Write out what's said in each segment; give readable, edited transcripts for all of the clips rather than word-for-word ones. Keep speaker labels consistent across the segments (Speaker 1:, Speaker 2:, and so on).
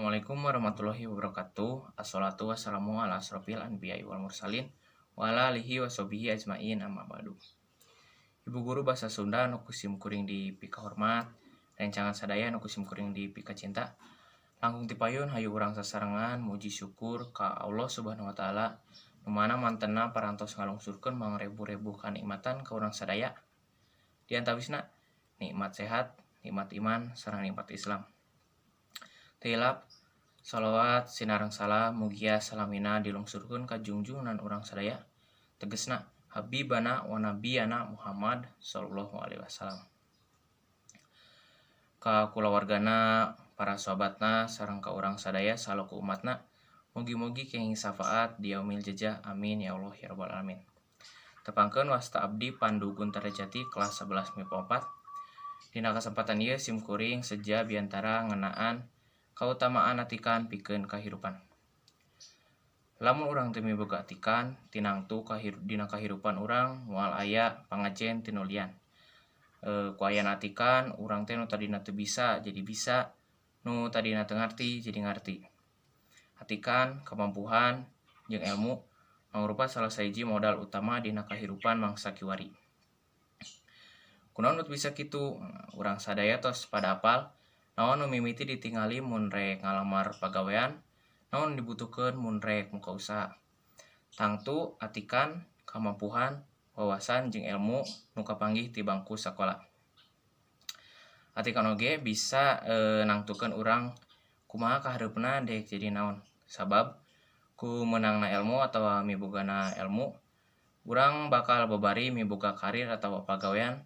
Speaker 1: Assalamualaikum warahmatullahi wabarakatuh. Assalatu wassalamu ala asrofil anbiya'i wal mursalin wa ala alihi washabihi ajmain, amma ba'du. Ibu guru bahasa Sunda nu ku sim kuring dipikahormat, rencangan sadaya nu ku sim kuring dipikacinta. Langkung tipayun, hayu urang sasarengan muji syukur ka Allah Subhanahu wa Taala, nu mana mantena parantos ngalungsurkeun mangrebu-rebu kanikmatan ka urang sadaya. Di antawisna nikmat sehat, nikmat iman, sareng nikmat Islam. Teu hilap, shalawat sinareng salam mugia salamina dilungsurkeun ka junjungan urang sadaya, tegesna Habibana wa nabiyana Muhammad sallallahu alaihi wasallam. Ka kulawargana, para sahabatna, sareng ka urang sadaya salaku umatna, mugi-mugi kenging syafaat di yaumil jaza, amin ya Allah ya rabbal alamin. Tepangkeun, wasta abdi Pandu Guntarjati, kelas 11 MIPA 4. Dina kasempatan ieu sim kuring seja biantara ngeunaan kautamaan atikan pikeun kahirupan. Lamun urang teu miboga atikan, tinangtu dina kahirupan urang moal aya pangajen ti nu lian. Ku ayana atikan, urang teh nu tadina teu bisa jadi bisa, nu tadina teu ngarti jadi ngarti. Atikan, kamampuhan, jeung elmu mangrupa salah sahiji modal utama dina kahirupan mangsa kiwari. Kunaon bet bisa kitu? Urang sadaya tos pada apal naon nu mimiti ditingali mun rek ngalamar pagawean, naon nu dibutuhkeun mun rek muka usaha. Tangtu atikan, kamampuhan, wawasan jeung elmu nu kapanggih ti bangku sakola. Atikan oge bisa nangtukeun urang kumaha kahareupna dek jadi naon. Sabab ku meunangna elmu atawa mibogana elmu, urang bakal babari miboga karir atawa pagawean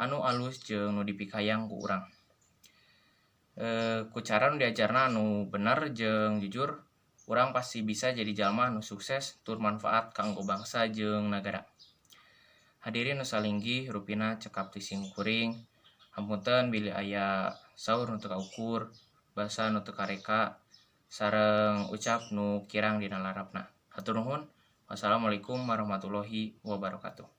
Speaker 1: anu alus jeung nu dipikayang ku urang. Ku cara nu diajarna anu bener jeung jujur, urang pasti bisa jadi jalma anu sukses tur manfaat kanggo bangsa jeung nagara. Hadirin nu salinggih rupina, cekap ti sim kuring. Hapunten bilih aya saur nu teu kaukur, basa nu teu kareka, sareng ucap nu kirang dina larapna. Hatur nuhun. Wassalamualaikum warahmatullahi wabarakatuh.